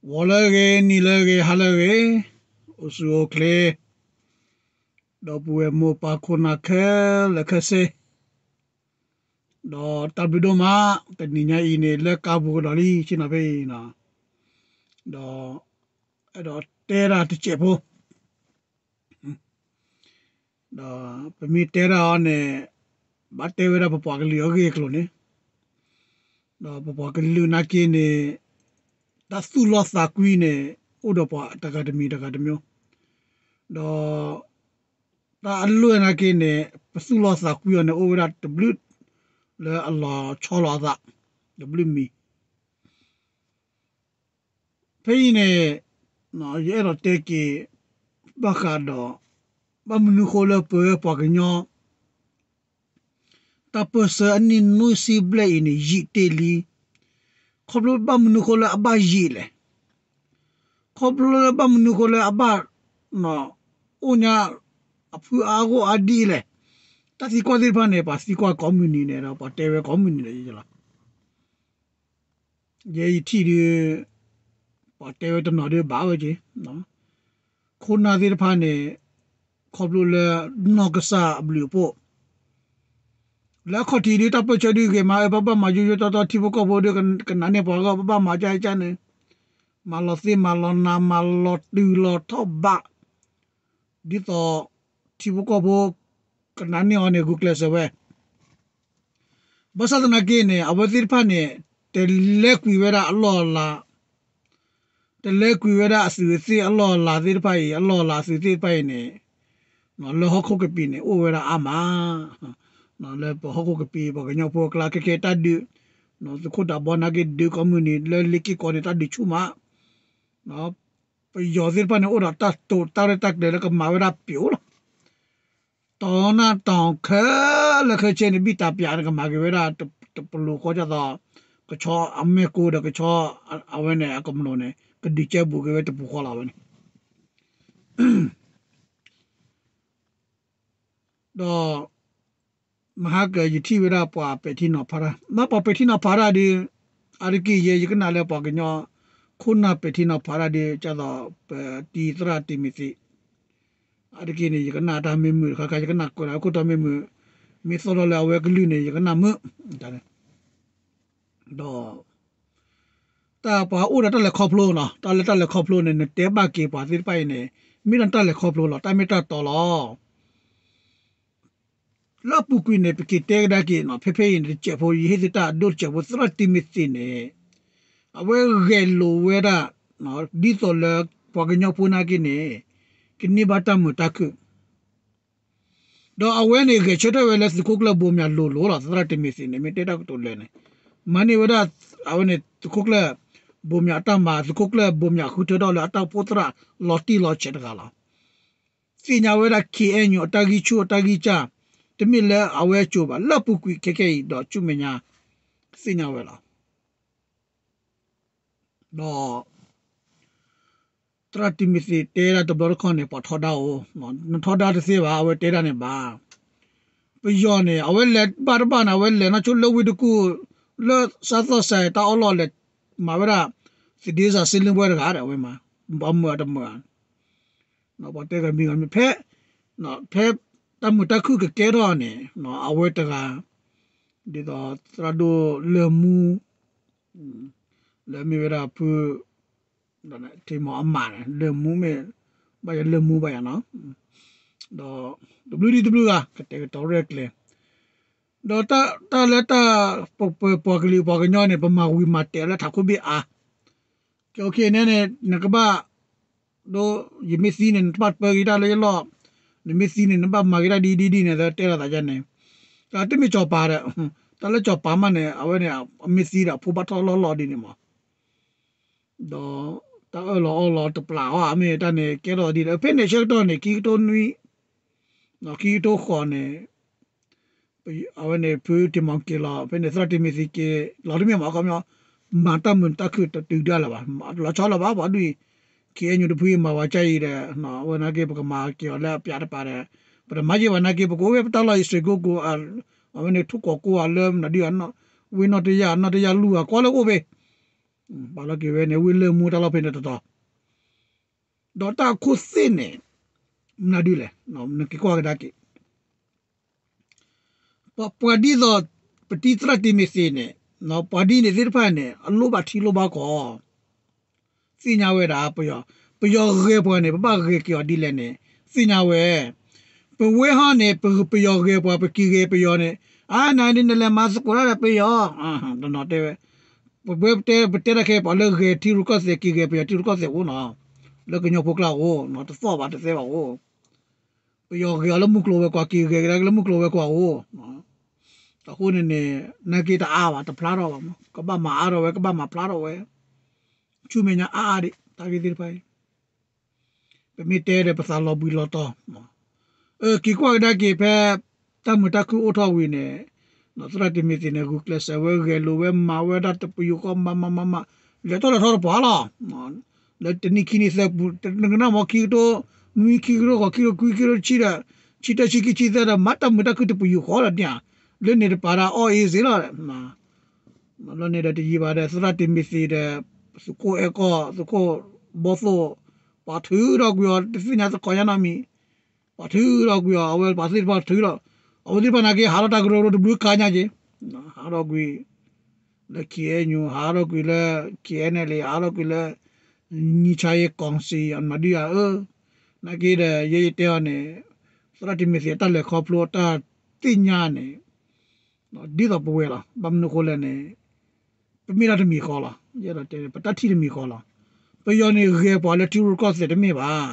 ဂီၤလၢအဂ့ၤ, နံၤလၢအဂ့ၤ, ဟါလၢအဂ့ၤ, အိၣ်ဆူၣ်အိၣ်ချ့, ဒီပုၢ်ဝဲၢ်မိၢ်ပၢ်ခိၣ်နၢ်ခဲလၢာ်ခဲဆ့, ဒီးတၢ်ဘျုးဒိၣ်မး, တနံၤညါအံၤန့ၣ် လၢကါပူၤကဒီးလံ ဆ့ၣ်နီၤဖဲအံၤနီၤ, ဒီး အဲၣ်ဒိးတဲဒၣ်တစဲးဖိ ဒီးပမ့ၢ်တဲဒၣ်အီၤန့ၣ် ဘၣ်တဲဝဲဒၣ်ပပှၤကလုာ်အဂ့ၢ်အကျိၤန့ၣ်, ဒီးပပှၤကလုာ်နာ်က့န့ၣ် တၢ်သူၣ်လီသးကွံန့ၣ် အိၣ်ဒီးပှၤတဂၤတမံၤတဂၤတမံၤ, ဒီးတၢ်အလွဲၢ်နာ်က့န့ၣ် ပသူၣ်လီသးကွံအီၤန့ၣ် အိၣ်ဝဲဒၣ်တဘျုး လၢအလီၤဆီလီၤအသး တဘျုးမံၤ ဖဲအံၤန့ၣ် ယအဲၣ်ဒိးတဲက့ၤ ဘၣ်ဃးဒီး ဘၣ်မနုၤဃိလၢပဝဲပှၤကညီ တၢ်ပၢၢ်ဆၢအနံၣ်နွံဆံဘျဲၣ်အံၤန့ၣ် ယံာ်တ့ၢ်လံ. ခီဖျိဘၣ်မနုၤဃိလၢအဘၣ်ယံာ်လဲၣ်. ခီဖျိလၢဘၣ်မနုၤဃိလၢအဘၣ် အိၣ်ညါ အဖုအါဂိၢ်အါဒံးလဲၣ်. တၢ်သံကွၢ်သ့ၣ်တဖၣ်န့ၣ် ပှၤသံကွၢ်ကိးမုၢ်နံၤန့ၣ်ဒီး ပှၤတဲဝဲကိးမုၢ်နံၤဒီးယလီၤ. ယဲယထံၣ်ဒုး ပှၤတဲဝဲတနီၤဒုးဘၣ်ဝဲက့ၤ ခိၣ်နၢ်သ့ၣ်တဖၣ်န့ၣ် ခီဖျိလၢနီၢ်ကစၢ်အဘျုးအဖှိၣ် လၢအခီၣ်ထံးဒုး တၢ်ပၢၢ်ဆၢဒုးဂ့ၤမး ပဘၣ်မၤယိယိတီတီ ထံဖိကီၢ်ဖိဒုးကနၣ်န့ၢ်ပှၤဂီၢ် ပဘၣ်မၤကၢ်ကၢ်န့ၣ် မၤလီၤသ့မၤလီၤနး မၤလီၤတုၤလီၤထီၣ်ဘး ဒ်သိး ထံဖိကီၢ်ဖိ ကနၣ်န့ၢ်အီၤန့ၣ် ဂုာ်ကျဲးစၢးဝဲ ဘၣ်ဆၣ်သနာ်က့န့ၣ် အဝဲသ့ၣ်တဖၣ်န့ၣ် တလဲကွံာ်ဝဲဒၣ်အလီၢ်အလၤ တလဲကွံာ်ဝဲဒၣ်အသူးအသ့ၣ်အလီၢ်အလၤသ့ၣ်တဖၣ်အံၤ အလီၢ်အလၤအသူးသ့ၣ်တဖၣ်အံၤန့ၣ် လၢဟီၣ်ခိၣ်ကပံာ်န့ၣ် အိၣ်ဝဲဒၣ်အါမး လၢပဟီၣ်ခိၣ်ကပံာ် ပှၤကညီဖိအကျါ ခဲကဲတၢ်ဒုး သုးခိၣ်ဒးဘီနာ်က့ ဒုးကိးမုၢ်နံၤ လၢလ့က့ၢ်ကီန့ၣ် တၢ်ဒုးဆူၣ်မး ပယီၤသ့ၣ်တဖၣ်န့ၣ် အိၣ်ဒီးတၢ်တိာ်တၢ်ရဲၣ်တၢ်ကျဲၤလၢကမၤဝဲဒၣ်ပျိလီၤ. တီၤနၢ်တီၤခဲလၢာ်ခဲဆ့န့ၣ် ဘံၣ်တၢ်ပၠးန့ၣ် ကမၤက့ၤဝဲဒၣ်တပလူၤဃီ ဒ်သိး ကဆီအမဲာ်ကိဒီးကဆီ အဝဲန့ၣ်အကမျိၢ်န့ၣ် ကဒုးကဲဘူးက့ၤဝဲတပူၤဃီလီၤဝဲန့ၣ် ဒီး မဟါကၢၤ ယထံၣ်ဝဲဒၣ်ပှၤပဲာ်ထံနီၤဖးတၢ် ဘၣ်ပှၤပဲာ်ထံနီၤဖးတၢ်ဒုး အါတက့ၢ်ယဲ ယကနၣ်လၢပှၤကညီ ခိၣ်နၢ်ပဲာ်ထံနီၤဖးတၢ်ဒုး ဒ်သိး ပတံၤသရၣ်တံၤမသ့း အါတက့ၢ်န့ၣ် ယကနၣ်တၢ်မ့ၢ်မုာ်တခါခါ ယကနၣ်ကွဲးလၢခိၣ်တီမ့ၢ်မုာ် မ့ၢ်သီၣ်ထီၣ်လၢအဝဲကလုၢ်န့ၣ် ယကနၣ်မုာ် ဒီး တၢ်ပှၤအိၣ်ဒီးတၢ်လဲၤခီဖျိနီၤ တၢ်လၢတၢ်လဲၤခီဖျိန့ၣ် နတဲဘၣ်က့ၤပှၤသ့ၣ်တဖၣ်အံၤန့ၣ် မ့ၢ်ဒၣ်တၢ်လဲၤခီဖျိလီၤ တၢ်မ့ၢ်တၢ်တီလီၤ. လၢအပူၤကွံာ်န့ၣ် ပက့ၤတဲကဒါက့ၤနီၤ ဖဲဖဲအံၤန့ၣ် တစဲးဖိ ယဟ့ၣ်သုတၢ်အဒိၣ်တစဲးဖိ သရၣ်တံၤမသ့းန့ၣ် အဝဲဂဲၤလိာ်ဝဲဒၣ် ဒ်သိးလၢ ပှၤကညီဖိနာ်က့န့ၣ် ကန့ၢ်ဘၣ်တၢ်မုာ်တၢ်ခုၣ် ဒီးအဝဲန့ၣ် ဂဲၤဆၢထၢၣ်ဝဲလၢသုးခိၣ်ကျၢၢ်ဘိးမၠးလိၤလိၤလီၤ သရၣ်တံၤမသ့းန့ၣ် မ့ၢ်တဲတၢ်ကတိၤလၢာ်န့ၣ် မၤန့ၢ်ဝဲဒၣ် အဝဲန့ၣ် သုးခိၣ်ကျၢၢ်ဘိးမၠးအတၢ်မၤ သုးခိၣ်ကျၢၢ်ဘိးမၠးဃုထၢထီၣ်လၢအတၢ်အိၣ်ဖှိၣ်သရၣ်လီၤတံၢ်လီၤဆဲးတဂၤလီၤ. သ့ၣ်ညါဝဲဒၣ် ခ့ၣ်အဲၣ်ယူၣ် အတၢ်ဂံၢ်ဆူၣ်အတၢ်ဂံၢ်စၢ် တမ့ၢ်လၢအဝဲအစိၤဘၣ် လၢအပူၤကွံာ်ခဲကဲအံၤ ဒီးဆူမဲာ်ညါ သ့ၣ်ညါဝဲလီၤ. ဒီး သရၣ်တံၤမသ့းတဲဒၣ်တဘျီတခီၣ်န့ၣ် ပှၤထီဒါအိၣ်, နထီဒါတသ့ဘၣ် အဝဲတဲဒၣ်န့ၣ်ဘၣ်. ပယီၤန့ၣ် အဝဲလဲၤဘၣ်တဘၣ်န့ၣ် အဝဲလဲၤနီၢ်ဆိလၢဝ့ၢ်တကူၣ် လၢစးသီၣ်စဲးတၢ်အီၣ်လီၢ်လဲၤမၤဝဲဒၣ် သဒ့စးစ့လ့ဘှဲတဂၤဒီး အဝဲမၤ ဘၣ်မုာ်အတမုာ်ဧါ ပှၤတဲဂၤမံၤဂၤမံၤ ဖဲ ဖဲတၢ်မုာ်တၢ်ခုၣ်ကကဲထီၣ်န့ၣ် အဝဲတဂၤ ဒ်သိးသရၣ်ဒိၣ်လၢၢ်မူ လၢမ့ၢ်ဝဲဒၣ်ဖု ထံမီၤအမးန့ၣ် လၢၢ်မူမ့ၢ် ဘၣ်ယၤလၢၢ်မူဘၣ်ယၤနီၤ ဒီး တဘျုးဒံးတဘျုးဂၤ ကတဲာ်ကတီၤရဲၣ်ကျဲၤ ဒီးတၢ်လၢတၢ် ပပှၤကလုာ်ပှၤကညီန့ၣ် ပမၤဝံၤမၤတဲာ်လၢထးခိၣ်ဘ့ၣ်အါ ကဲ okay နဲန့ၣ် နကဘၣ် ဒ်ယမ့ၢ်သံန့ၣ် နတဘၣ်ပၢက့ၤတၢ်လၢယလီၢ်, နမ့ၢ်သံန့ၣ် နဘၣ်မၤက့ၤတၢ်ဒ်ဒ်ဒ်န့ၣ် တဲလိာ်သးယါန့ၣ်, တၢ်တမ့ၢ်စီၤပၤဒီး တၢ်လၢစီၤပၤမးန့ၣ် အဝဲန့ၣ် အမ့ၢ်သံဒီး အဖိဘၣ်ထီၣ်လီၢ်လီၢ်ဒ်န့ၣ်မး, ဒီးတၢ်အၢၣ်လီၤအီလီၤတပျးအီၤ အမ့ၢ်တၢ်န့ၣ် ကဲထီၣ်ဒ်ဒီး ဖဲန့ၣ်ဆၢကတီၢ်န့ၣ် ခံကထိနွံ ခံကထိဃိးန့ၣ် အဝဲန့ၣ် ဖုထံမီၤက့ၤလီၤ ဖဲန့ၣ် သရၣ်တံၤမသ့းက့ၤ လီၤတမ့ၢ်မး အခီပညီ မၤတၢ်မုာ်တၢ်ခုၣ်တတုၤဒၣ်လၢၤဘၣ် လီၤဆီလၢၤဘၣ် ပှၤဒ်အံၤ ခ့ၣ်အဲၣ်ယူၣ်တဖုအံၤမၤဝဲကါအံၤဒီး အဝဲနာ်က့ ပကမၤက့ၤအီၤလၢအပျးတပၤဒီး ပတမၤယံာ်ဘၣ်နာ်က့ ပကအိၣ်ဝဲပတၢ်လီၢ်အံၤ စ့ၢ်ကီးကိး အဝဲန့ၣ် ထူၣ်ကီၢ်ကိးဂၤလၢမနုၤဒ် ဝ့ၢ်နီၢ်တယၢ် နီၢ်တယၢ်လူၢ်ဂၤ ကွၢ်လၢအိၣ်ဘ့ၣ် ပာ်လီၤက့ၤဝဲန့ၣ် ဝ့ၢ်လၢၢ်မူတၢ်လီၢ်ဖဲန့ၣ်တတီၤ, ဒီးတၢ်အခိၣ်သ့ၣ်န့ၣ် မနုၤဒ်လဲၣ်, နက့ၤကွၢ်ကဒါက့ၤ ပှၤဒ်သိး ပတံၤသရၣ်တံၤမ့ၢ်သ့ၣ်န့ၣ်, ပှၤဒ်န့ၣ်သ့ၣ်တဖၣ်န့ၣ် အလိၣ်ဘၣ်ထံလိၣ်ဘၣ်ကီၢ်, သ့ၣ်ညါဝဲဒၣ်ပယီၤ, ပယီၤဂဲၤပှၤန့ၣ် ပဘၣ်ဂဲၤက့ၤအီၤဒ်လဲၣ်န့ၣ် သ့ၣ်ညါဝဲ, ပဝဲဟီန့ၣ် ပယီၤဂဲၤပှၤ ပက့ၤဂဲၤပယီၤန့ၣ်, အါနၤဒ်နလဲၤမၤသကိးတၢ်ဒီးပယီၤ, တနီၤတဲဝဲ, ပဝဲပတဲ ပတဲတၢ်ခဲ ပှၤလၢဂဲၤထံရူၢ်ကီၢ်သဲး က့ၤဂဲၤပယီၤထံရူၢ်ကီၢ်သဲးအိၣ်နီၤ, လၢကညီဖိကျါအိၣ်, တသီၣ်ဘၣ်တသဲဘၣ်အိၣ် ပယီၤဂဲၤအီၤလၢမုၢ်ကျိၤဝဲၤကွာ် က့ၤဂဲၤကဒါက့ၤလၢမုၢ်ကျိၤဝဲၤကွာ်အိၣ်, အဃိန့ၣ်န့ၣ် နာ်က့တအါဘၣ် တဖျါထီၣ်ဘၣ်မး ကဘၣ်မၤအါထီၣ်ဝဲ ကဘၣ်မၤဖျါထီၣ်ဝဲ, ဆူမဲာ်ညါအါအါဒံး တၢ်ဂ့ၢ်သ့ၣ်တဖၣ်အံၤ, ပမ့ၢ်တဲဒီးပသးလီၤဘှံးလီၤတီၤ က့ၤကွၢ်ကဒါက့ၤဖဲ တၢ်မုာ်တၢ်ခုၣ်အိၣ်ထီၣ်ဝံၤန့ၣ်, သရၣ်တံၤမ့ၢ်သ့ၣ်န့ၣ် ဂုာ်ကျဲးစၢးဝဲ ဂဲၤလိာ်ဝဲ မၤဝဲဒၣ်တပယူာ်ဃီ မၤမၤမၤမၤ လဲၤထီၣ်လဲၤထီၣ်တပှၤလီၤ. လၢတနံၣ်ခံနံၣ်သၢပူၤ တနကနၣ်မ့ၢ်ခံကထိနွံ ခံကထိဃိး ခံကထိခွံ ခံကထိတဆံဒီး ဆံတၢ ဆံခံ ဆံသၢဒီး မၤတၢ်မုာ်တၢ်ခုၣ်တပယူာ်ဃီလီၤဒ်ဧါ, လၢန့ၣ်တပၤဒၣ်အီၣ်အ့စ့လီၤ လီၤန့ၣ်ဒီးတယံာ်ဘၣ်ဒီး သရၣ်တံၤမ့ၢ်သ့ၣ်ဒီး သုးခိၣ်အဲၣ်ကီၢ် သုးခိၣ်ဘီသိၣ် ပှၤထုးထီၣ်ကွံာ်အီၤ တသ့ၣ်ညါသကိးညါနီတမံၤ, ပှၤထုးထီၣ်ကွံာ်အီၤ အဝဲပှၤသ့ၣ်တဖၣ်ထုးထီၣ်, အဝဲသ့ၣ်တဖၣ်နာ်က့ ဟးထီၣ်တၢ်ကရၢကရိတဘျုးကါညါက့ၤ, ဟးထီၣ်ကွံာ် လၢ ခ့ၣ်အဲၣ်ယူၣ် ဟးထီၣ်ကွံာ်လၢ ခ့ၣ်အဲၣ်နဲၣ်လ့ ဟးထီၣ်ကွံာ်လၢ ငြိမ်းချမ်းရေးကောင်စီ အမၤဒုးယၤအၢ, နာ်က့ဒီး ယဲယတဲအီၤန့ၣ် သရၣ်တံၤမ့ၢ်သ့ၣ်အတၢ်လဲၤခီဖျိအတၢ်သ့ၣ်ညါန့ၣ် ဒ်သိးပဝဲလီၤ. ဘၣ်မနုၤအဃိလဲၣ်န့ၣ် ပမ့ၢ်တၢ်တမံၤဃီလီၤ. ယအဲၣ်ဒိးတဲန့ၣ် ပတၢ်ထံၣ်တမံၤဃီလီၤ. ပယီၤန့ၣ်ဂဲၤပှၤလၢထံရူၢ်ကီၢ်သဲးတမ့ၢ်ဘၣ်.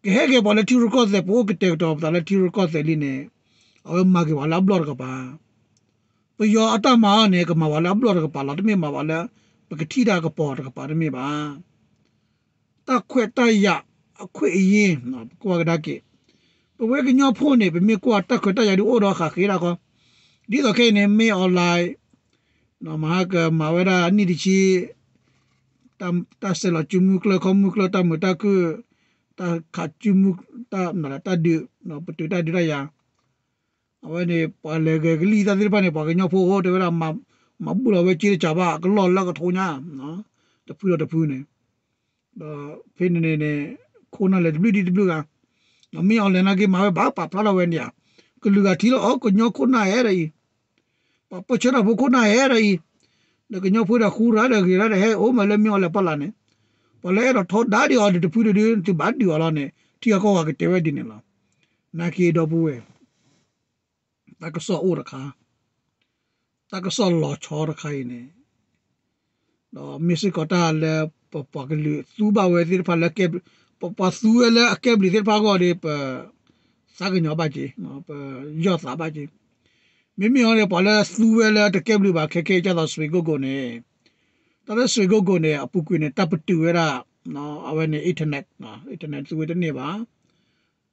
ကဟဲဂဲၤပှၤလၢထံရူၢ်ကီၢ်သဲး ပအိၣ်ကတဲာ်ကတီၤပသးလၢထံရူၢ်ကီၢ်သဲးလံန့ၣ် အဝဲမၤက့ၤပှၤလၢအဘျီၣ်တကပၤ ပယီၤအတၢ်မၤအီၤန့ၣ် ကမၤပှၤလၢအဘျီၣ်တကပၤလီၤ. တမ့ၢ်မၤပှၤလၢ ပကထံၣ်တၢ်ကပီၤတကပၤတမ့ၢ်ဘၣ်. တၢ်ခွဲးတၢ်ယာ်အခွဲးအယာ် ပကွၢ်ကဒါက့ၤ ပဝဲကညီဖိန့ၣ် ပမ့ၢ်ကွၢ်တၢ်ခွဲးတၢ်ယာ်ဒ်အိၣ်ဒီးဃးဃ့ဒၣ်ဃီ, ဒ်သိးခဲအံၤန့ၣ် မ့ၢ် online မဟါကမၤဝဲဒၣ်နံၣ်တဆံ တၢ်ဆဲးလီၤစုမုၢ်ကျၢၢ်ခီမုၢ်ကျၢၢ် တၢ်မုာ်တၢ်ခုၣ် တၢ်ခးစုမုၢ် တၢ်ဒုး ပတုာ်တၢ်ဒုးတၢ်ယၤ အဝဲန့ၣ် ပှၤလဲၤဂဲၤကလံၢ်တၢ်သ့ၣ်တဖၣ်န့ၣ် ပှၤကညီဖိအိၣ်တဲဝဲဒၣ် မၤဘူၣ်လီၤဝဲက့တကးဘၣ် အကလီၢ်လၢကထိညါ တဖုဒီးတဖုန့ၣ် ဒီးဖဲန့ၣ်န့ၣ် ခိၣ်နၢ်လဲၤတဘျုးဒ်တဘျုးဂၤ မ့ၢ် online နာ်က့မၤဝဲဘၣ်ပာ်ဖျါထီၣ်ဝဲန့ၣ်ဧါ ကလုာ်ဂၤထံၣ်လီၤအီၤ ကညီခိၣ်နၢ်ဟဲဒီးအံၤ ပှၤပၢဆှၢတၢ်ဖိခိၣ်နၢ်ဟဲဒီးအံၤ ဒီးကညီဖိဒီးဃူရၤဒီးဂ့ၤရၤဒီးဟဲအိၣ်မးလၢမ့ၢ် online ပီၣ်လၢ်န့ၣ် ပှၤလၢအဲၣ်ဒိးထီဒါဒံးအီၤဒီးတဖုတဒု သုဘၣ်ဒုးအီၤလီၤန့ၣ် ထံဂၤကီၢ်ဂၤကတဲဝဲဒ်န့ၣ်လီၤ. နာ်က့ဒီပုၢ်ဝဲၢ် တၢ်ကစီၣ်အိၣ်တခါ တၢ်ကစီၣ်လီၤဆီတခါအံၤန့ၣ် ဒီးမ့ၢ်စ့ၢ်ကီးတၢ်လၢပပှၤကလုာ်သူဘၣ်ဝဲသ့ၣ်တဖၣ်လၢ ပပှၤသူဝဲလၢအကဲဘျုးသ့ၣ်တဖၣ်အဂီၢ်ဒီး ပသးကညီၤဘၣ်က့ၤ ပယီၢ်သးဘၣ်က့ၤ မ့မ့ၢ်အီၤန့ၣ် ပှၤလၢသူဝဲလၢတကဲဘျုးဘၣ်ခဲခဲအံၤ ဒ်သိး ရွှေကုက္ကို န့ၣ် တၢ်လၢ ရွှေကုက္ကို န့ၣ် အပူၤကွံာ်န့ၣ် တၢ်ပတုာ်ဝဲဒၣ် အဝဲန့ၣ် internet, internet သူဝဲတန့ၢ်ဘၣ်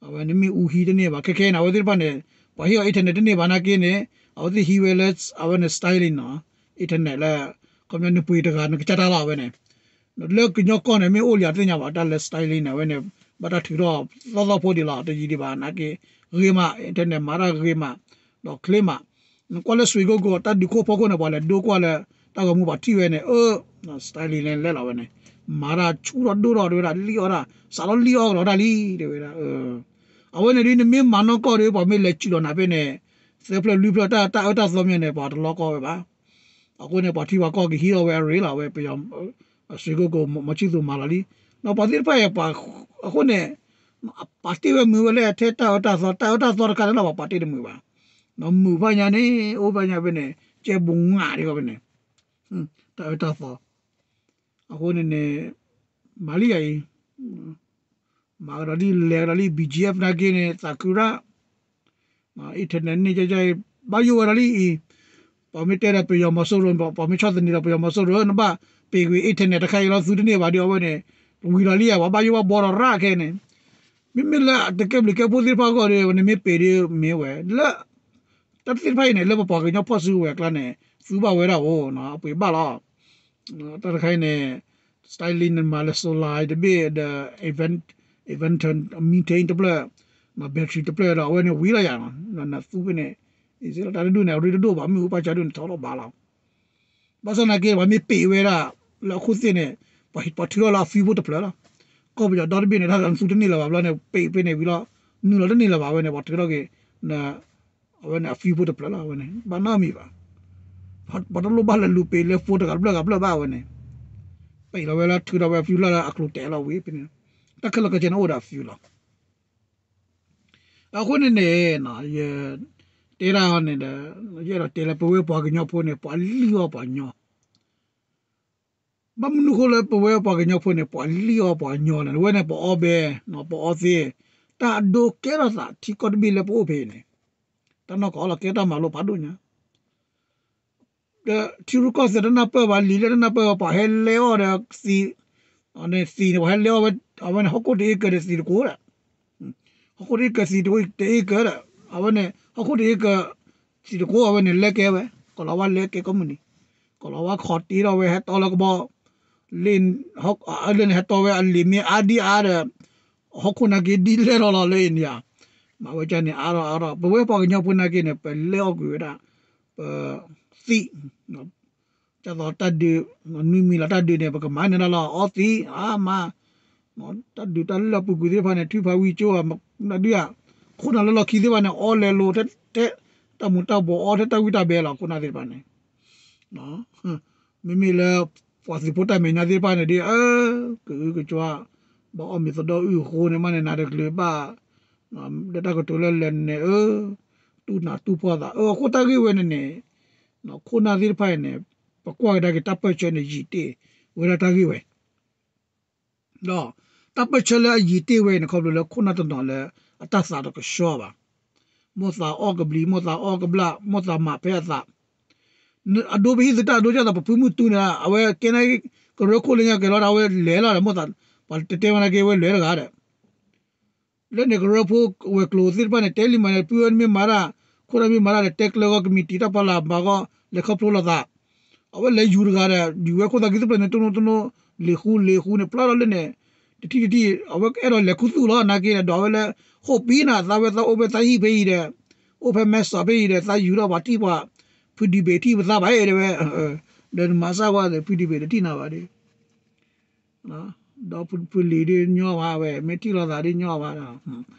အဝဲန့ၣ်မ့ၣ်အူဟံးတန့ၢ်ဘၣ် ခဲခဲအံၤန့ၣ် အဝဲသ့ၣ်တဖၣ်န့ၣ် ပှၤဟ့ၣ်အီၤ internet တန့ၢ်ဘၣ်နာ်က့န့ၣ် အဝဲသ့ၣ်ဟံးဝဲလၢ အဝဲန့ၣ် Starlink နီၤ internet လၢ ခီပညီနပှ့ၤတဂၤနကစၢ်တၢ်လီၤ အဝဲန့ၣ် လၢကညီကီၢ်န့ၣ် မ့ၢ်အိၣ်လံအသ့ၣ်ညါဘၣ် တၢ်လၢ Starlink န့ၣ် အဝဲန့ၣ် ဘၣ်တၢ်ထုးထီၣ်သီသီဖိဒံးလီၤ တယံာ်ဒံးဘၣ် နာ်က့ ဂ့ၤမး internet မၤတၢ်ဂ့ၤမး ဒီးချ့မး နကွၢ်လၢ ရွှေကုက္ကို တၢ်ဒုးခိၣ်ဖီခိၣ်န့ၣ် ပှၤလဲၤဒိကွၢ်လၢ တၢ်ဂီၤမူပှၤထံၣ်ဝဲန့ၣ် အၢ Starlink လဲၤလီၤဝဲန့ၣ် မၤတၢ်ဆူၣ်ထီၣ်ဒိၣ်ထီၣ်တဝဲဒၣ် လံၣ်အီၣ်တၢ် စးထီၣ်လံၣ်အီၣ်ကဒီးတၢ်လံ တဲဝဲဒၣ် အဝဲန့ၣ်ဒ်နမ့ၢ်မၤနီၢ်ကီၢ်ဒီး ပှၤမ့ၢ်လဲၤစုၣ်လီၤနၤဖဲန့ၣ် သၢဖျၢၣ်လွံၢ်ဖျၢၣ် တၢ်တၢ်အၢတၢ်သီမ့ၢ်န့ၣ် ပှၤတလီကီဝဲဘၣ် အဃိန့ၣ် ပှၤထံပှၤကီၢ်ကဟံးထီၣ်ဝဲအရ့လီၤ အဝဲပယီၤ ရွှေကုက္ကို မီၤဆံၣ်သူၤမၤလီၤလံ ဒီးပှၤသ့ၣ်တဖၣ်အံၤ အဃိန့ၣ် ပာ်တ့ၢ်ဝဲမုာ်ဝဲလၢထဲတၢ်အၢတၢ်သီ တၢ်အၢတၢ်သီတခါန့ၣ်လီၤ ပှၤပာ်တ့ၢ်တမုာ်ဘၣ် ဒီးမုာ်ဘၣ်ညါန့ၣ် အိၣ်ဘၣ်ညါဖဲန့ၣ် ကဲဘူးငးဒံးဂီၤဖဲန့ၣ် တၢ်အၢတၢ်သီ အဃိန့ၣ်န့ၣ် မၤလံယၤအံၤ မၤကဒီးလံ လဲၤကဒီးလံ ဘီၣ်ကၠံၣ်အ့ၣ်ဖ် နာ်က့န့ၣ် သးခုရၣ် internet န့ၣ် ကဲကဲအံၤ ဘၣ်ယိၣ်ဝဲဒၣ်လံအံၤ ပှၤမ့ၢ်တဲဒီးပယီၤမီၤစိရိၤ ပှၤမ့ၢ်ဆီၣ်သနံးဒီးပယီၤမီၤစိရိၤ နဘၣ်ပ့ၤကွံာ် internet တခါအံၤလီၤ သူတန့ၢ်ဘၣ်ဒီးအဝဲန့ၣ် ဝံၤလီၤလံယၤ ပှၤဘၣ်ယိၣ်ဘၣ်ဘှီဒီးရၣ်ခဲန့ၣ် မ့မ့ၢ်လၢတကဲဘျုးကဲဖှိၣ်သ့ၣ်တဖၣ်အဂီၢ်ဒီး နမ့ၢ်ပ့ၤဒီးမ့ၢ်ဝဲ လၢ တၢ်သ့ၣ်တဖၣ်အံၤန့ၣ် လၢပပှၤကညီဖီၣ်စုကဝဲၤအကျါန့ၣ် သူဘၣ်ဝဲဒၣ်အိၣ် အပှ့ၤဘၣ်လီၤ တၢ်တခါအံၤန့ၣ် Starlink န့ၣ် မၤလၢ solar တဘ့ၣ်ဒီး event event maintain တဖျၢၣ် battery တဖျၢၣ်ဒီး အဝဲန့ၣ်ဝံၤလီၤယၤ နသူဖဲန့ၣ် အံၤစ့လီၤ တၢ်တဒူၣ်န့ၣ် အရ့တဒိၣ်ဘၣ် မ့ၣ်အူပာ်စၢ်ဒိၣ်န့ၣ် ထီထီၣ်ဘၣ်လီၤ ဘၣ်ဆၣ်သနာ်က့ ပှၤမ့ၢ်ပ့းဝဲဒၣ် လၢအခိၣ်သ့ၣ်န့ၣ် ပှၤထုးထီၣ်လၢအ fuel ဖိတဖျၢၣ်လီၤ. ကီၢ်ပယီၤဒီတဘ့ၣ်န့ၣ် တၢ်သူတန့ၢ်လၢၤဘၣ်ဘျီန့ၣ် ပ့းဖဲန့ၣ်ဝံၤလီၤ, နုာ်လီၤတန့ၢ်လၢၤဘၣ်ဝဲန့ၣ် ပှၤထုးထီၣ်က့ၤ အဝဲန့ၣ်အ fuel ဖိတဖျၢၣ်လီၤဝဲန့ၣ် ဘၣ်နီတမံၤဘၣ်. ပှၤတလိၣ်ဘၣ်လၢလူၤပ့းလၢ fuel တဂၤတဖျၢၣ်ဂၤတဖျၢၣ်ဘၣ်ဝဲန့ၣ်, ပ့းလီၤဝဲလၢထုးထီၣ်ဝဲ fuel လၢအကျိၤတဲာ်လီၤဝံၤဖဲန့ၣ်, တၢ်ခဲလၢာ်ခဲဆ့န့ၣ်အိၣ်ဒီးအ fuel လီၤ. အဃိန့ၣ်န့ၣ် ယတဲဒၣ်န့ၣ်ဒီး ယအဲၣ်ဒိးတဲလၢပဝဲပှၤကညီဖိန့ၣ် ပှၤလံၣ်အီၣ်ပှၤညီ, ဘၣ်မနုၤဃိလၢပဝဲပှၤကညီဖိန့ၣ် ပှၤလံၣ်အီၣ်ပှၤညီလဲၣ်, အဝဲန့ၣ် ပအီဘဲ, ပအီသ့, တၢ်အဒိကဲထီၣ်သးထံကီၢ်တဘ့ၣ်လၢပအိၣ်ဖဲအံၤန့ၣ်, တၢ်နီၢ်ကီၢ်လီၤကဲတၢ်မၤလိဖးဒိၣ်ညါ ဒီးထံရူၢ်ကီၢ်သဲးတနၢ်ပၢၢ်ဘၣ်, လံာ်လဲၢ်တနၢ်ပၢၢ်ဘၣ်, ပှၤဟဲလဲအီၣ်ဒီးသံး, သံးန့ၣ် ပှၤဟဲလဲအီၣ်ဝဲ, အဝဲန့ၣ် ဟီၣ်ခိၣ်တအ့ကၢၤဒီးသံးတကိးဒီး, ဟီၣ်ခိၣ်တအ့ကၢၤသံးတအ့ကၢၤဒီး အဝဲန့ၣ် ဟီၣ်ခိၣ်တအ့ကၢၤ သံးတကိး အဝဲန့ၣ် လဲကဲဝဲ, ကီၤလၤဝါလဲကဲကိးမုၢ်နံၤ, ကီၤလၤဝါခီၣ်တ့ထီၣ်ဝဲ ဟဲတီလၢကဘီ လၢန့ၣ် ဟဲတီဝဲအလံာ်မ့ၢ်အါဒံအါဒီး ဟီၣ်ခိၣ်နာ်က့ဒ်လဲၣ်ထီၣ်လီၤလၢအံၤန့ၣ်ဧါ, မၤဝဲဒ်န့ၣ်အါထီၣ်အါထီၣ်, ပဝဲပှၤကညီဖိနာ်က့န့ၣ် ပလဲအီၣ်ကွံာ်ဝဲဒၣ် ပသံး, ဒ်သိးတၢ်ဒုး, နွံမံၤလီၤတၢ်ဒုးန့ၣ် ပကမၤန့ၢ်ဒၣ်လီၤ အီသံး အါမး, တၢ်ဒုးတၢ်လၢပူၤကွံာ်သ့ၣ်တဖၣ်န့ၣ် ထုးဖးဝံကၠိ ဒုးဧါ, ခိၣ်နၢ်လၢလီၢ်ခံသ့ၣ်တဖၣ်န့ၣ် အီလဲၤလိၤ ထဲတၢ်မူၤတၢ်ဘှီးအီ ထဲတၢ်ဝံတၢ်ဘဲလီၤ ခိၣ်နၢ်သ့ၣ်တဖၣ်န့ၣ် မ့မ့ၢ်လၢ ပှၤသုးဖိတၢ်မဲာ်ညါသ့ၣ်တဖၣ်န့ၣ်ဒ် အၢ ကအုကကွၢ်, ဘၣ်အီၣ်မ့ၤသဒီအုၣ်အဃိန့ၣ် မ့ၢ်န့ၣ်နၤတကျၢၤဘၣ်, လၢတၢ်ကတိၤလၢလဲၤန့ၣ် အၢ တူၢ်နးတူၢ်ဖှီၣ်သး အၢ အဃိတၢ်ဂ့ၢ်ဝဲန့ၣ်န့ၣ် ခိၣ်နၢ်သ့ၣ်တဖၣ်အံၤန့ၣ် ပကွၢ်ကဒါက့ၤတၢ်ပၢၢ်ဆၢန့ၣ် ယံာ်တ့ၢ်ဝဲဒၣ်တၢ်ဂ့ၢ်ဝဲ ဒီးတၢ်ပၢၢ်ဆၢလၢအယံာ်တ့ၢ်ဝဲန့ၣ် ခီဖျိလၢခိၣ်နၢ်တနီၤလၢအတၢ်သးတကဆှီဘၣ်, မိၢ်သးအီၣ်ကဘျံး မိၢ်သးအီၣ်ကဘျၣ် မိၢ်သးမၤဖဲအသး, အဒိပဟံၣ်သုတၢ်အဒိကၢ်သး ပဖုမုၢ်တူန့ၣ် အဝဲကဲန့ၣ် ကရၢခိၣ်လၢညါကဲၤလီၤ အဝဲလဲၤလီၤဒီး မိၢ်သး ပှၤတတဲဝဲနာ်က့ အဝဲလဲၤတဂၤဒီး လၢန့ၣ်ကရၢဖိဝဲၤကျိၤသ့ၣ်တဖၣ်န့ၣ် တဲလံမးန့ၣ် ပုၢ်ဝဲမ့ၢ်မၤတၢ် ခိၣ်နၢ်မ့ၢ်မၤတၢ်ဒီး တဲကျၢၤဂီၢ်ကမံးတံာ်တၢ်ဖီလာ်မၤဂီၢ် လဲၤခီဖျိလိာ်သး, အဝဲလဲၤယူၤတဂၤဒီး ယူၤဝဲခိၣ်သၣ်ခံသ့ၣ်တဖၣ်န့ၣ် တနိတနိ လံာ်ဃူလံာ်ဃူန့ၣ် ဖျါထီၣ်လၢန့ၣ် တထံၣ်တထံၣ် အဝဲအဲၣ်ဒိးလဲၤခူသူၣ်လီၤ နာ်က့ဒီး အဝဲလၢ ဟိၣ်ပံၤနၤ သးဝဲသးအိၣ်ဖဲသးဟံၣ်ဖဲအံၤဒီး အိၣ်ဖဲမဲစီးဖဲအံၤဒီး သးယူၤထီၣ်ပှၤထံၣ်ပှၤ ဖုဒံဘ့ၣ်ထံၣ်ပသးဘၣ်အဲၣ်တဲဝဲ ဒီးနမၤစၢ်ဝဲဒီး ဖုဒံဘ့ၣ်တထံၣ်နၤဘၣ်ဒီး ဒီးဖုလံၤဒ်ညီဘၣ်ဝဲ မ့ၢ်ထံၣ်လိာ်သးဒ်ညီဘၣ်ဒီး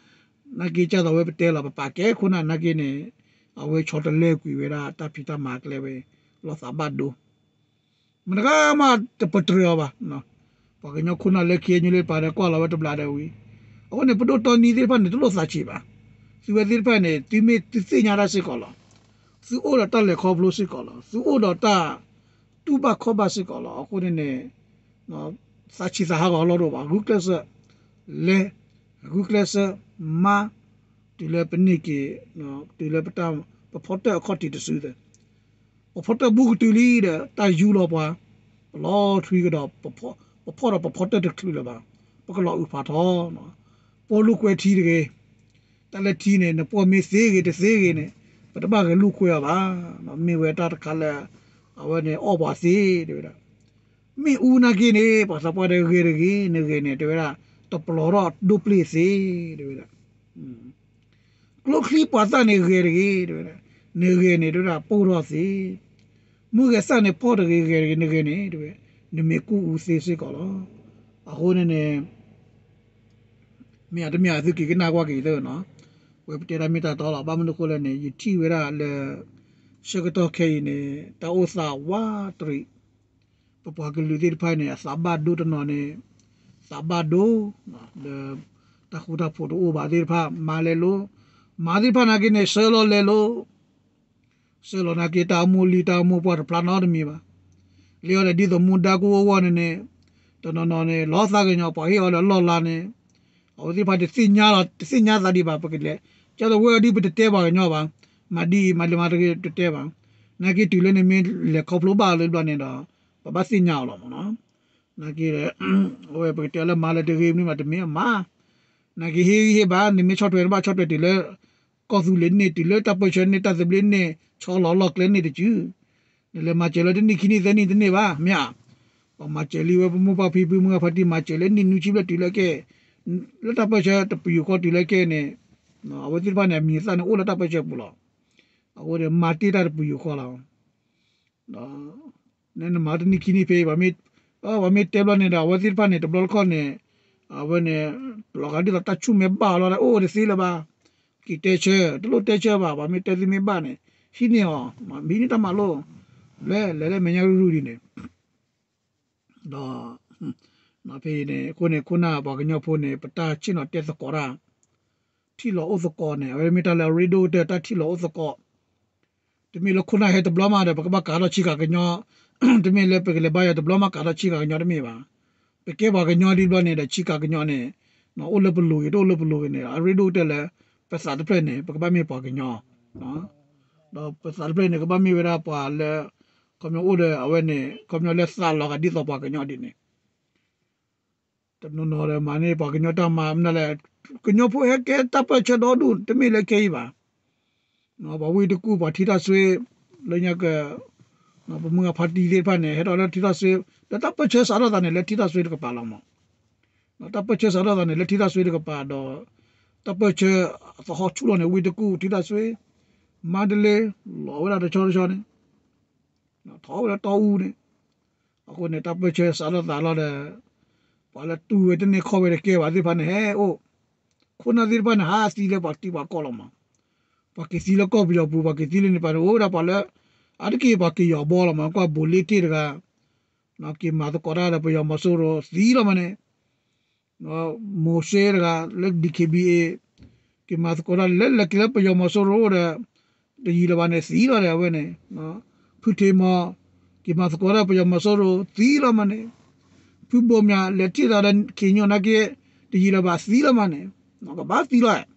နာ်က့ကၢ်သိးဝဲပတဲလီၤ ပပာ်ကဲခိၣ်နၢ်နာ်က့န့ၣ် အဝဲဆီတလဲကွံာ်ဝဲဒၣ်တၢ်ဖံးတၢ်မၤကျဲဝဲ လီၤသးဘၣ်ဒိ မတဂၤမးတပတြၢၤအီၤဘၣ်. ပှၤကညီခိၣ်နၢ်လၢခံ အညိလၢပာ်ဒီးကွၢ်လီၤဝဲတဘျီဒီးဝံၤ အဃိန့ၣ် ပဒိၣ်တီနံသ့ၣ်တဖၣ်န့ၣ် တလိၣ်သးဆံးဘၣ်. သုဝဲသ့ၣ်တဖၣ်န့ၣ် သုမ့ၢ်သုသ့ၣ်ညါတၢ်စ့ၢ်ကီးလီၤ. သုအိၣ်ဒီးတၢ်လဲၤခီဖျိစ့ၢ်ကီးလီၤ. သုအိၣ်ဒီးတၢ်တူၢ်ဘၣ်ခီၣ်ဘၣ်စ့ၢ်ကီးလီၤ. အဃိန့ၣ်န့ၣ် သးဆံးသးဟးဂီၤအလီၢ်တအိၣ်ဘၣ်. ဂုာ်ကျဲးစၢးလဲၤ ဂုာ်ကျဲးစၢးမၤ တုၤလၢပန့ၢ်က့ၤ တုၤလၢပတၢ် ပဖီတၢၣ်အခီၣ်ထံးတစုသ့ ပဖီတၢၣ်ဘူးကတုၤလံဒီး တၢ်ယူလီၤပှၤ ပလီၤထွံကဒီး ပဖီၣ်ဒီးပဖီတၢၣ်တချုးလၢၤဘၣ် ပကလီၤအုးဖးထီ ပီၣ်လူၢ်ကွဲထံတဂ့ၤ တၢ်လၢထံန့ၣ် နပီၣ်မ့ၢ်သ့ဂ့ၤတသ့ဂ့ၤန့ၣ် ပတဘၣ်ဂဲၤလိာ်ကွဲအီၤဘၣ်. မ့ၢ်ဝဲတၢ်တခါလၢ အဝဲန့ၣ်အီၣ်ပှၤသ့ တဲဝဲဒၣ် မ့ၣ်အူနာ်က့န့ၣ် ပှၤသးပှၢ်တဲဂဲၤတဂ့ၤ နဂဲၤန့ၣ် တဲဝဲဒၣ် တပျီၤထီၣ်ဒိၣ်ပျ့ၢ်သ့ တဲဝဲဒၣ် ကျိချံပှၤသၣ်န့ၣ်ဂဲၤတဂ့ၤ တဲဝဲဒၣ် နဂဲၤန့ၣ် တဲဝဲဒၣ် ပိၢ်ထီၣ်သ့ မုၢ်ဂဲၤသၣ်န့ၣ်ဖီၣ်တဂ့ၤ ဂဲၤတဂ့ၤ နဂဲၤန့ၣ် တဲဝဲ နမ့ၢ်ကူၣ်အူသ့စ့ၢ်ကီးလီၤ. အဃိန့ၣ်န့ၣ် မ့ၢ်အတမ့ၢ်အသုက့ၤကနၣ်ကွၢ်က့ၤသ့နီၤ ဝဲပတဲတၢ်မ့ၢ်တၢ်တီလီၤ. ဘၣ်မနုၤအဃိလဲၣ်န့ၣ် ယထံၣ်ဝဲဒၣ်လၢ ဆၢကတီၢ်ခဲအံၤန့ၣ် တၢ်အိၣ်သးဝးတရံး ပပှၤကလုာ်သ့ၣ်တဖၣ်န့ၣ် အသးဘၣ်ဒိတနီၤန့ၣ် သးဘၣ်ဒိ လၢ တၢ်ဃူတၢ်ဖိးတအိၣ်ဘၣ်သ့ၣ်တဖၣ် မၤလဲၤလိၤ မၤသ့ၣ်တဖၣ်နာ်က့န့ၣ် ဆှၢလီၤလဲၤလိၤ ဆှၢလီၤနာ်က့ တၢ်အမိၢ်လံၤတၢ်အမိၢ်ပှၢ်တဖျါနီတမံၤဘၣ်. လၢအီၤဒီးဒ်သိးမူဒါကအိၣ်အဂီၢ်န့ၣ်န့ၣ် တနီၤနီၤန့ၣ် လီၤသးကညီၤ ပှၤဟ့ၣ်အီၤဒီးလီၢ်လၤန့ၣ် အဝဲသ့ၣ်တဖၣ်တသ့ၣ်ညါလီၤ တသ့ၣ်ညါသးဒံးဘၣ် ပကလဲၤ ကၢ်သိးဝဲအီၤဒ်ပတတဲပှၤကညီဘၣ် မၤဒ်အံၤ မၤလဲၤမၤတဂ့ၤ တတဲဘၣ်. နာ်က့တုၤလၢန့ၣ်မ့ၢ်လဲၤခီဖျိဘၣ်လၢဘျီန့ၣ်ဒီး ပဘၣ်သ့ၣ်ညါအီၤလီၤမ့ၢ်နီၤ. နာ်က့ အဝဲပကတဲလၢမၤလၢတဂ့ၤမနုၤမးတမ့ၢ်အမၤ နာ်က့ဟ့ၣ်ဂံၢ်ဟ့ၣ်ဘါ နမ့ၢ်ဆီၣ်ထွဲနဘၣ်ဆီၣ်ထွဲတုၤလၢ ကီၢ်သူလ့ၤန့ၣ် တုၤလၢတၢ်ပၢၢ်ဆၢန့ၣ် တၢ်သဘျ့န့ၣ် ဆီလီၤလီၢ်ကျဲန့ၣ်တစု နလဲၤမၤစၢၤလၢတနံၣ်ခံနံၣ်သၢနံၣ်တန့ၢ်ဘၣ် မ့ၢ်ဧါ. ပှၤမၤစၢၤလံဝဲပမိၢ်ပၢ်ဖံဖုမုၢ်ဂၢ်ဖါတံၢ် မၤစၢၤလၢနံၣ်နွံဆံဘျဲၣ်တုၤလၢကဲ လၢတၢ်ပၢၢ်ဆၢတပယူာ်ဃီတုၤလၢကဲန့ၣ် အဝဲသ့ၣ်တဖၣ်န့ၣ် အမံၤအသၣ်န့ၣ်အိၣ်လၢတၢ်ပၢၢ်ဆၢပူၤလီၤ. အဃိန့ၣ် မၤတ့ၢ်တၢ်တပယူာ်ဃီလီၤ. ဒီး နမၤတနံၣ်ခံနံၣ်ဖဲအံၤ ပှၤမ့ၢ်တဲဘျီန့ၣ်ဒီး အဝဲသ့ၣ်တဖၣ်န့ၣ် တဘျီတခီၣ်န့ၣ် အဝဲန့ၣ် လီၤဂာ်ဒ်သိးတၢ်ဆူၣ်မဲာ်ဘၣ်အီၤလီၤဒီး အိၣ်တသ့လၢၤဘၣ်, က့ၤတဲဆၢ တလိၣ်တဲဆၢဘၣ်, ပှၤမ့ၢ်တဲသုမ့ၢ်ဘၣ်န့ၣ် ဟံးန့ၢ်အီၤ, ဟံးန့ၢ်တၢ်မၤလိ, လဲၤလဲၤလၢမဲာ်ညါရူၢ်ရူၢ်ဒ်န့ၣ် ဒီး ဖဲအံၤန့ၣ် အဃိန့ၣ် ခိၣ်နၢ်ပှၤကညီဖိန့ၣ် ပတၢ်ဆ့ၣ်နီၤတဲသကိးတၢ် ထံၣ်လီၤအိၣ်သကိးန့ၣ် အဝဲမ့ၢ်တၢ်လၢအရ့ဒိၣ်ကတၢၢ် တၢ်ထံၣ်လီၤအိၣ်သကိး, တမ့ၢ်လၢခိၣ်နၢ်ဟဲတဘျီမးဒီး ပကဘၣ်ကးထီၣ်ဆံးကးကညီ, တမ့ၢ်လၢပကလဲၤဘါယွၤတဘျီမးကးထီၣ်ဆံးကးကညီတမ့ၢ်ဘၣ်. ပကဲပှၤကညီဒ်ဘျီန့ၣ်ဒီး ဆံးကးကညီန့ၣ် အိၣ်လၢပလိၤဂ့ၤ တအိၣ်လၢပလိၤဂ့ၤန့ၣ် အရ့ဒိၣ်ကတၢၢ်လၢ ပသးတဖျၢၣ်န့ၣ် ပကဘၣ်မ့ၢ်ပှၤကညီ, ဒီးပသးတဖျၢၣ်န့ၣ် ကဘၣ်မ့ၢ်ဝဲဒၣ်ပှၤလၢ ခီပညီအိၣ်ဒီးအဝဲန့ၣ် ခီပညီလၢသးလီၤဂာ်ဒ်သိးပှၤကညီဒ်န့ၣ် တနီၤနီၤဒီးမၤန့ၢ်ပှၤကညီတၢ်မၤမနုၤလဲၣ်, ကညီဖိဟဲကဲတၢ်ပၢၢ်ဆၢဒီဒူၣ် တမ့ၢ်လၢခဲအံၤဘၣ်. ပှၤဝ့ၢ်တကူၣ် ပှၤထံတၢ်စွ့ လၢညါက ပမုၢ်အဖါတံၢ်သ့ၣ်တဖၣ်န့ၣ် ဟဲထီၣ်လၢထံတၢ်စွ့ ဒီးတၢ်ပၢၢ်ဆၢစးထီၣ်သးန့ၣ် လၢထံတၢ်စွ့တကပၤလီၤမး. တၢ်ပၢၢ်ဆၢစးထီၣ်သးန့ၣ် လၢထံတၢ်စွ့တကပၤဒီး တၢ်ပၢၢ်ဆၢအသဟီၣ်ဆူၣ်လီၤန့ၣ် ဝ့ၢ်တကူၣ် ထံတၢ်စွ့ မါတလ့ လီၤဝဲဒၣ်တဆီတဆီန့ၣ် ထီၣ်ဝဲဒၣ်တီအူန့ၣ်, အဃိန့ၣ် တၢ်ပၢၢ်ဆၢစးထီၣ်သးလီၤဒီး ပှၤလၢတူၢ်ဝဲတန့ၢ်ခီၣ်ဝဲတကဲဘၣ်သ့ၣ်တဖၣ်န့ၣ် ဟဲအိၣ်, ခိၣ်နၢ်သ့ၣ်တဖၣ်န့ၣ် ဟးသံလၢပှၤထံပှၤကီၢ်လီၤမး. ပှၤက့ၤသံလၢကီၢ်ပယီၤပူၤ ပှၤက့ၤသံလၢန့ၣ်ပၤန့ၣ် အိၣ်ဝဲဒၣ်ပှၤလၢ အါတက့ၢ်ပှၤက့ၤယီၤဘီလီၤမး ကွၢ်ဘိးလ့တ့ၢ်တဂၤ က့ၤမၤသကိးတၢ်ဒီးပယီၤမီၤစိရိၤသံလီၤမးန့ၣ် မိၤၡ့တဂၤလၢ DKBA က့ၤမၤသကိးတၢ် လဲၤလဲၤက့ၤလၢပယီၤမီၤစိရိၤအိၣ်ဒီး တယံာ်လၢၤဘၣ်န့ၣ် သံလီၤဒီးအဝဲန့ၣ်, ဖုထံမီ က့ၤမၤသကိးတၢ်ပယီၤမီၤစိရိၤ သံလီၤမးန့ၣ်, ဖုဘိမၠး လဲၤထံၣ်သးဒီး ခ့ညိၣ်နာ်က့ တယံာ်လၢၤဘၣ်သံလီၤမးန့ၣ်, ကဘၣ်သံလီၤ,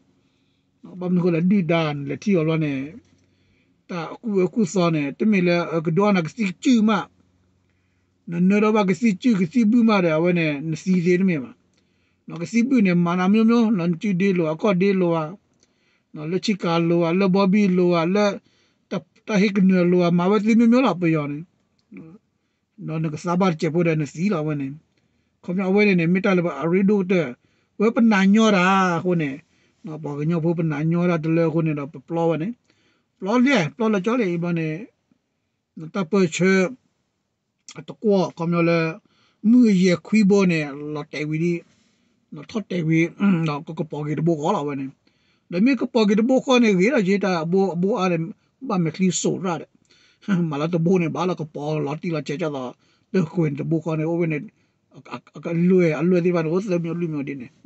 ဘၣ်မနုၤဃိလဲၣ် ဒုၣ်ဒါန့ၣ် လဲၤထံၣ်အီၤဘျီန့ၣ် တၢ်ကူၣ်အၢကူၣ်သီန့ၣ် တမ့ၢ်လၢကဒိးနၤကသံၣ်ကစုၣ်မး နနၢဒီးဘၣ်ကသံၣ်စုၣ်ကသံၣ်ဘုၣ်မးဒီး အဝဲန့ၣ် နသံသ့တမ့ၢ်ဘၣ်. ကသံၣ်ဘုၣ်န့ၣ် မၤနၤမျိုးမျိုး နစုဒ့လိာ် အကီၢ်ဒ့လိာ်ဧါ, လၢဆ့ကၤလိာ်ဧါ လၢဘီဘံၣ်လိာ်ဧါ လၢတၢ်ဟ့ၣ်ကနၢၤလိာ်ဧါ မၤဝဲသ့မျိုးမျိုးလီၤ ပယီၤန့ၣ်, ဒီးနကသးဘၣ်တစဲးဖိဒီးနသံလီၤ အဝဲန့ၣ်, ခီပညီအဝဲန့ၣ်န့ၣ် မ့ၢ်တၢ်လၢအရ့ဒိၣ်ကတၢၢ် ဝဲပနာ်ညီတၢ်အဃိန့ၣ်, ပှၤကညီဖိပနာ်ညီတၢ်တလၢအဃိန့ၣ်ဒီး ပပျီဝဲန့ၣ်, ပျီလဲၣ် ပျီလၢကၠီလံဘျီန့ၣ် တၢ်ပၢၢ်ဆၢ အတကွီၢ် ခီပညီလၢ မုၢ်ယဲၢ်ခွံဘိန့ၣ် လီၤတဲာ်ဝံၤဒ်, ထီၣ်တဲာ်ဝံၤ, ဒီးကကပီၤက့ၤတဘိဃီလီၤဝဲန့ၣ်, ဒီးမ့ၢ်ကပီၤက့ၤတဘိဃီန့ၣ် ဂ့ၤထီၣ်က့ၤတၢ်အဘိအါဒီး ဘၣ်မဲာ်ချံစိာ်ရၣ်ဒီး, မၤလၢတဘိန့ၣ် ဘၣ်လီၤကပီၤလီၤတံၢ်လီၤဆဲးကၠီသီး, တဃုာ်န့ၣ်တဘိဃီန့ၣ် အိၣ်ဝဲန့ၣ်, အလွဲၢ် အလွဲၢ်သ့ၣ်တဖၣ်န့ၣ် အိၣ်သၢမံၤလွံၢ်မံၤဒ်န့ၣ်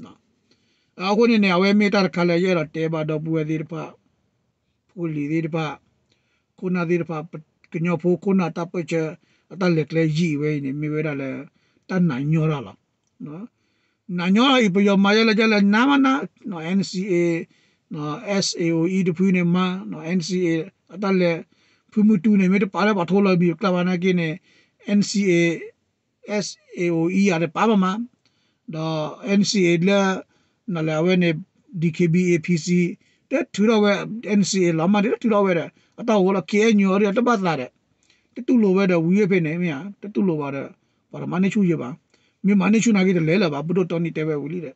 အဃိန့ၣ်န့ၣ် အဝဲမ့ၢ်တၢ်တခါလၢယအဲၣ်ဒိးတဲဘၣ်ဒီပုၢ်ဝဲၢ်သ့ၣ်တဖၣ်, ဖိလံၤသ့ၣ်တဖၣ်, ခိၣ်နၢ်သ့ၣ်တဖၣ်, ကညီဖိခိၣ်နၢ်တၢ်ပၢၢ်ဆၢ အတၢ်လဲၤကျဲယံာ်ဝဲအံၤန့ၣ် မ့ၢ်ဝဲဒၣ်လၢ တၢ်နာ်ညီတၢ်လီၤ. နာ်ညီအံၤ ပယီၤမၤယဲလၢကဲလၢနါမးနါ, NCA, SAOE တဖုန့ၣ်မၤ, NCA အတၢ်လဲၤ, ဖုမုၢ်တူန့ၣ် မ့ၢ်တပာ်လၢပှၤထိလီၤမံၤကျါဘၣ်နာ်က့န့ၣ် NCA SAOE အတပာ်ဘၣ်မး, ဒီး NCA လၢ နလဲၤအဝဲန့ၣ် DKBA PC တထုးထီၣ်ဝဲ NCA လီၤမး တထုးထီၣ်ဝဲဒီး အတၢ်အိၣ်လီၤ KNU အီၤဒီးတဘၣ်သးဒီး တတူၢ်လိာ်ဝဲဒီး ဝံၤဖဲန့ၣ် မ့ၢ်ဧါ တတူၢ်လိာ်ဘၣ်ဒီး ပှၤတမၤန့ၢ်ဆူၣ်ယဲဘၣ်, မ့ၢ်မၤန့ၢ်ဆူၣ်နာ်က့တလဲၤလၢၤဘၣ် ပဒိၣ်တီနံတဲဝဲဝံၤလံဒီး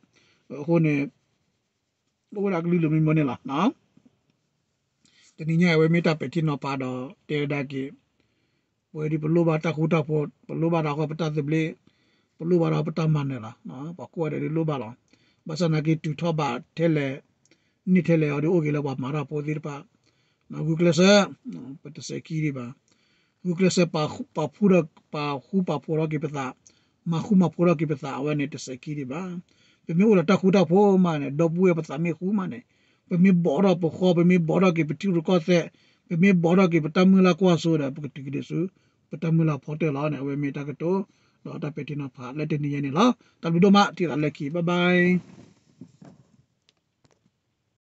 အဃိန့ၣ် အိၣ်ဝဲဒၣ်ကလုာ်လၢမံမီန့ၣ်လီၤ. တနံၤညါအဝဲမ့ၢ်တၢ်ပဲာ်ထံနီၤဖးဒီး တဲဝဲဒၣ်က့ၤ ပဝဲဒ်ပလိၣ်ဘၣ်တၢ်ဃူတၢ်ဖိး ပလိၣ်ဘၣ်ဒီးဃီပတၢ်သဘျ့ ပလိၣ်ဘၣ်ဒီးပတၢ်မၤနၢၤလီၤ. ပှၤကိးဂၤဒဲးဒ်လိၣ်ဘၣ်လီၤ. ဘၣ်ဆၣ်နာ်က့တုၤထီၣ်ဘးထဲလဲၣ် န့ၢ်ထဲလဲၣ်အီၤဒီးအိၣ်က့ၤလၢပှၤမၤတၢ်ဖိသ့ၣ်တဖၣ် ဂုာ်ကျဲးစၢး ပတစဲးခံဒံးဘၣ်. ဂုာ်ကျဲးစၢး ပာ်ဃူပာ်ဖိးထီၣ်က့ၤပသး မၤဃူမၤဖိးထီၣ်က့ၤပသးအဝဲန့ၣ်တစဲးခံဒံးဘၣ်. ပမ့ၢ်အိၣ်ဒီးတၢ်ဃူတၢ်ဖိးမးန့ၣ် ဒီပုၢ်ဝဲၢ်ပသးမ့ၢ်ဃူမးန့ၣ် ပမ့ၢ်ဘီးထီၣ်ပဃီ ပမ့ၢ်ဘီးထီၣ်က့ၤပထံရူၢ်ကီၢ်သဲး ပမ့ၢ်ဘီးထီၣ်က့ၤပတၢ်မုၢ်လၢ်ကွၢ်စိဒီး ပကတုၤက့ၤဒံးဆူ ပတၢ်မုၢ်လၢ်ဖီတၢၢ်လီၤန့ၣ် အဝဲမ့ၢ်တၢ်ကတိၤ ဒီးတၢ်ပဲာ်ထံနီၤဖးလၢတနံၤညါန့ၣ်လီၤ. တၢ်ဘျုးဒိၣ်မး ထံၣ်သးလၢခံ bye bye.